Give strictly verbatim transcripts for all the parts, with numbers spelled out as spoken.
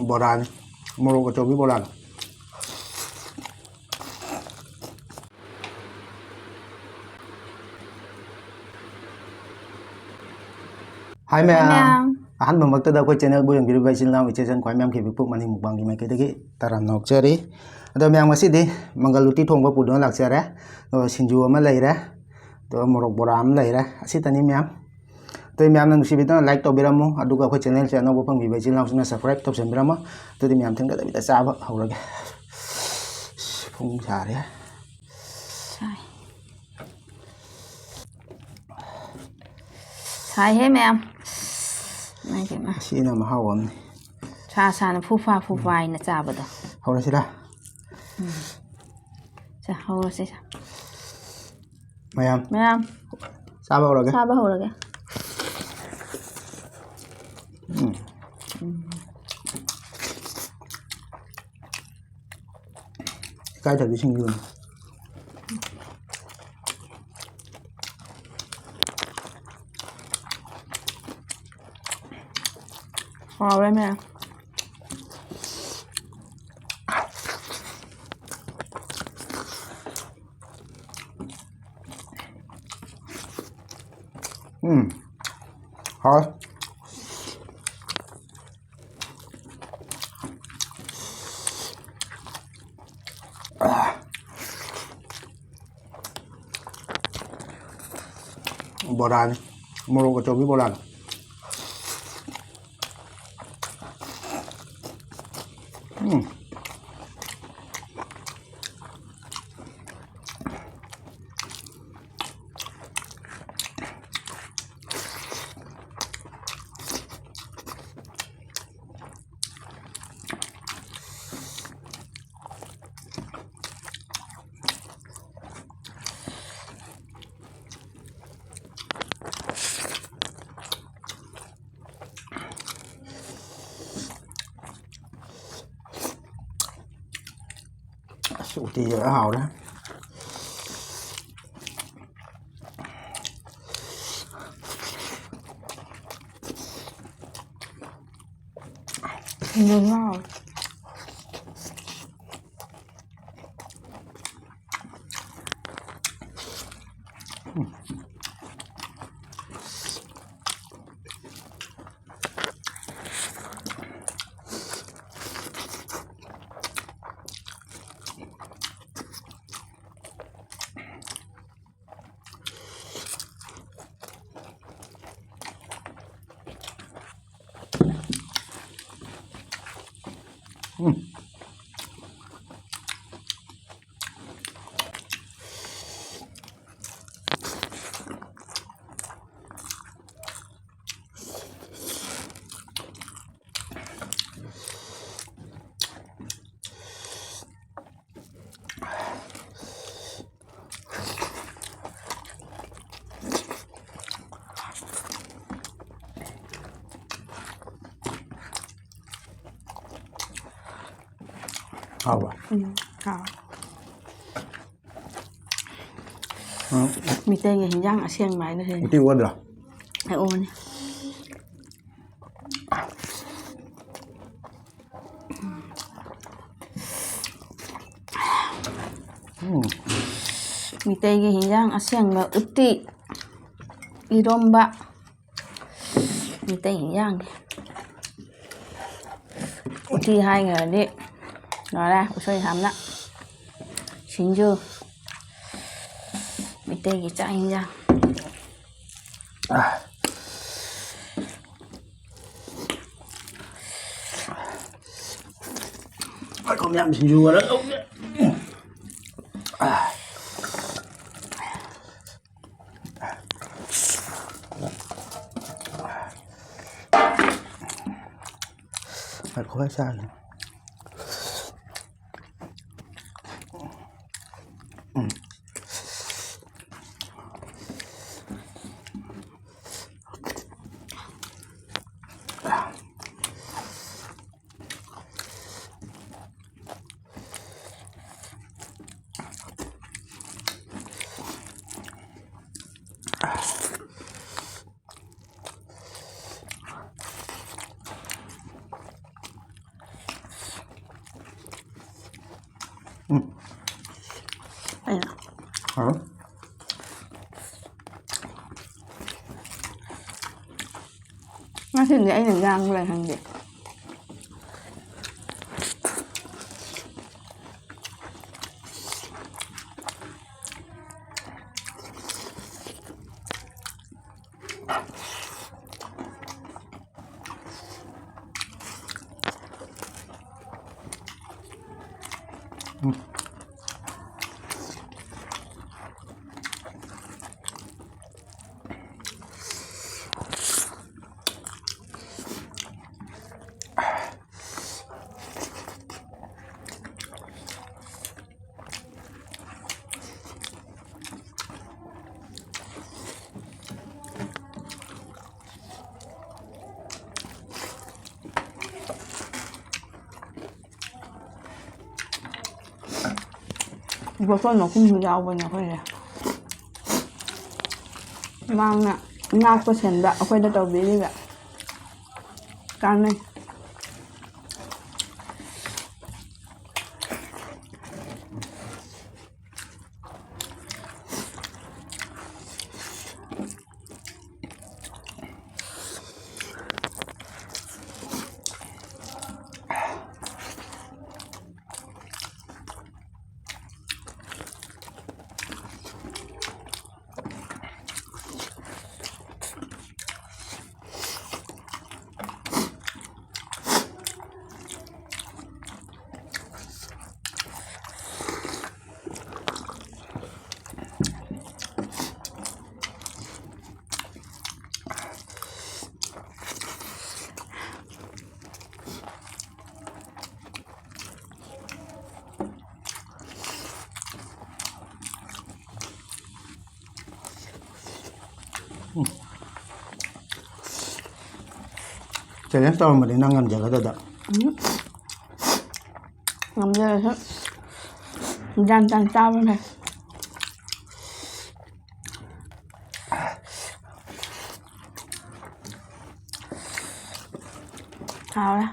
ꯕꯣꯔꯥꯅꯤ, ꯃꯣꯔꯣꯛ ꯑꯆꯧꯕꯤ ꯕꯣꯔꯥꯅꯤ꯫ ꯍꯥꯏ ꯃꯌꯥꯝ꯫ ꯃꯌꯥꯝ꯫ ꯑꯍꯥꯟꯕꯃꯛꯇꯗ ꯑꯩꯈꯣꯏ ꯆꯦꯅꯦꯜꯕꯨ ꯌꯦꯡꯕꯤꯔꯤꯕ ꯏꯆꯤꯜ ꯏꯅꯥꯎ ꯏꯆꯦ ꯏꯆꯟ ꯈ꯭ꯋꯥꯏ ꯃꯌꯥꯝ ꯈꯦꯕꯤꯛꯄꯨ ꯃꯅꯤꯡ ꯃꯨꯛꯕꯥꯡꯒꯤ ꯃꯥꯏꯀꯩꯗꯒꯤ ꯇꯔꯥꯝꯅ ꯑꯣꯛꯆꯔꯤ꯫ ꯑꯗꯣ ꯃꯌꯥꯝ, ꯉꯁꯤꯗꯤ ꯃꯪꯒꯜ ꯎꯇꯤ ꯊꯣꯡꯕ ꯄꯨꯗꯨꯅ ꯂꯥꯛꯆꯔꯦ꯫ ꯑꯗꯣ ꯁꯤꯡꯖꯨ ꯑꯃ ꯂꯩꯔꯦ, ꯑꯗꯣ ꯃꯣꯔꯣꯛ ꯕꯣꯔꯥ ꯑꯃ ꯂꯩꯔꯦ꯫ ꯑꯁꯤꯇꯅꯤ ꯃꯌꯥꯝ꯫ ꯑꯗꯣ ꯃꯌꯥꯝꯅ ꯅꯨꯡꯁꯤꯕꯤꯗꯨꯅ like ꯇꯧꯕꯤꯔꯝꯃꯨ, ꯑꯗꯨꯒ ꯑꯩꯈꯣꯏ ꯆꯦꯅꯦꯜꯁꯦ ꯑꯅꯧꯕ ꯐꯪꯕꯤꯕ ꯏꯆꯤꯜ ꯏꯅꯥꯎꯁꯤꯡꯅ subscribe ꯇꯧꯁꯟꯕꯤꯔꯝꯃꯣ꯫ ꯑꯗꯨꯗꯤ ꯃꯌꯥꯝ ꯊꯦꯡꯊꯗꯕꯤꯗ ꯆꯥꯕ ꯍꯧꯔꯒꯦ꯫ ꯄꯨꯡ ꯁꯥꯔꯦ꯫ ꯁꯥꯏ꯫ ꯁꯥꯏꯍꯦ ꯃꯌꯥꯝ꯫ ꯏꯃꯥꯏ ꯄꯦꯝꯃ꯫ ꯁꯤꯅ ꯃꯍꯥꯎ ꯑꯃꯅꯤ꯫ ꯁꯥ ꯁꯥꯅ ꯐꯨꯐꯥ ꯐꯨꯐꯥ ꯍꯥꯏꯅ ꯆꯥꯕꯗꯣ꯫ ꯍꯧꯔꯁꯤꯔꯥ? ꯎꯝ꯫ ꯁꯦ, ꯍꯧꯔꯁꯤ ꯁꯦ꯫ ꯃꯌꯥꯝ꯫ ꯃꯌꯥꯝ꯫ ꯆꯥꯕ ꯍꯧꯔꯒꯦ꯫ ꯆꯥꯕ ꯍꯧꯔꯒꯦ꯫ ꯎꯝ꯫ ꯎꯝ꯫ ꯏꯀꯥꯏꯊꯕꯤ ꯁꯤꯡꯖꯨꯅꯤ꯫ ꯍꯥꯎꯔꯦ ꯃꯌꯥꯝ꯫ ꯎꯝ꯫ ꯍꯥꯎꯔꯦ꯫ ꯕꯣꯔꯥꯅꯤ, ꯃꯣꯔꯣꯛ ꯑꯆꯧꯕꯤ ꯕꯣꯔꯥꯅꯤ꯫ ꯎꯝ꯫ ꯑꯁ, ꯎꯇꯤꯁꯦ ꯐꯖꯅ ꯍꯥꯎꯔꯦ꯫ ꯎꯝ, ꯍꯥꯎꯋꯦ꯫ ꯎꯝ꯫ ꯍꯥꯎꯕ꯭ꯔꯥ? ꯎꯝ, ꯍꯥꯎꯋꯦ꯫ ꯎꯝ꯫ ꯃꯤꯇꯩꯒꯤ ꯍꯤꯟꯖꯥꯡ ꯑꯁꯦꯡꯕ ꯍꯥꯏꯗꯣ ꯁꯤꯅꯤ꯫ ꯎꯇꯤ ꯑꯣꯟꯗ꯭ꯔꯣ? ꯑꯩ ꯑꯣꯟꯅꯤ꯫ ꯎꯝ꯫ ꯃꯤꯇꯩꯒꯤ ꯍꯤꯟꯖꯥꯡ ꯑꯁꯦꯡꯕ ꯎꯇꯤ, ꯏꯔꯣꯝꯕ, ꯃꯤꯇꯩ ꯍꯤꯟꯖꯥꯡꯅꯤ꯫ ꯎꯇꯤ ꯍꯥꯏꯈ꯭ꯔꯗꯤ ꯂꯣꯏꯔꯦ, ꯎꯁꯣꯏ ꯁꯥꯝꯅ, ꯁꯤꯡꯖꯨ, ꯃꯤꯇꯩꯒꯤ ꯆꯥꯛ ꯍꯤꯟꯖꯥꯡ꯫ ꯉꯥꯏꯈꯣ, ꯃꯌꯥꯝ ꯁꯤꯡꯖꯨ ꯈꯔ ꯇꯧꯒꯦ꯫ ꯉꯥꯏꯈꯣ, ꯑꯩ ꯆꯥꯒꯦ꯫ ꯎꯝ꯫ ꯎꯝ꯫ ꯑꯩꯅ꯫ ꯍꯥꯎ꯫ ꯉꯁꯤꯗꯤ ꯑꯩꯅ ꯏꯟꯖꯥꯡ ꯂꯩꯍꯟꯒꯦ꯫ ꯕꯣꯇꯜ ꯃꯈꯨꯝꯁꯨ ꯌꯥꯎꯕꯅꯦ ꯑꯩꯈꯣꯏꯁꯦ꯫ ꯃꯥꯡꯅ ꯏꯅꯥꯛꯄ ꯁꯦꯟꯗ ꯑꯩꯈꯣꯏꯗ ꯇꯧꯕꯤꯔꯤꯕ꯫ ꯀꯥꯟꯅꯩ꯫ Challenge ꯇꯧꯔꯝꯕꯗꯤ ꯅꯪ ꯉꯝꯖꯒꯗ꯭ꯔꯗ? ꯎꯝ꯫ ꯉꯝꯖꯔꯁꯨ ꯒ꯭ꯌꯥꯟ ꯇꯥꯅ ꯆꯥꯕ ꯐꯩ꯫ ꯍꯥꯎꯔꯦ꯫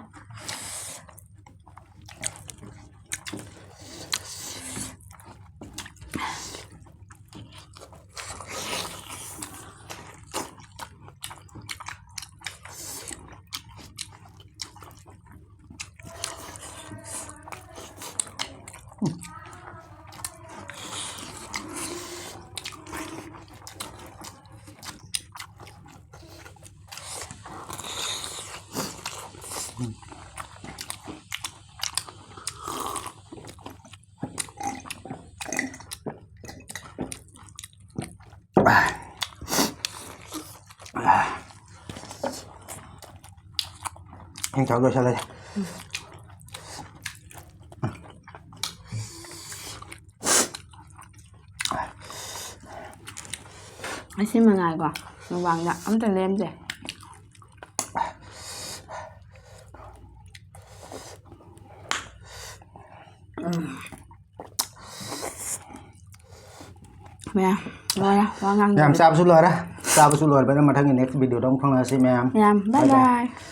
ꯏꯁꯤꯡ ꯊꯛ ꯂꯣꯏꯁꯜꯂꯁꯦ꯫ ꯑꯁꯤ ꯃꯉꯥꯏꯀꯣ, ꯃꯨꯛꯕꯥꯡꯗ ꯑꯝꯇ ꯂꯦꯝꯗꯦ꯫ ꯎꯝ꯫ ꯃꯌꯥꯝ ꯂꯣꯏꯔꯦ, ꯋꯥ ꯉꯥꯡꯗꯕꯤꯗ꯫ ꯃꯌꯥꯝ ꯆꯥꯕꯁꯨ ꯂꯣꯏꯔꯦ꯫ ꯆꯥꯕꯁꯨ ꯂꯣꯏꯔꯕꯅꯤꯅ ꯃꯊꯪꯒꯤ next video ꯗ ꯑꯃꯨꯛ ꯐꯪꯅꯔꯁꯤ ꯃꯌꯥꯝ꯫ ꯃꯌꯥꯝ, bye bye bye꯫ Bye꯫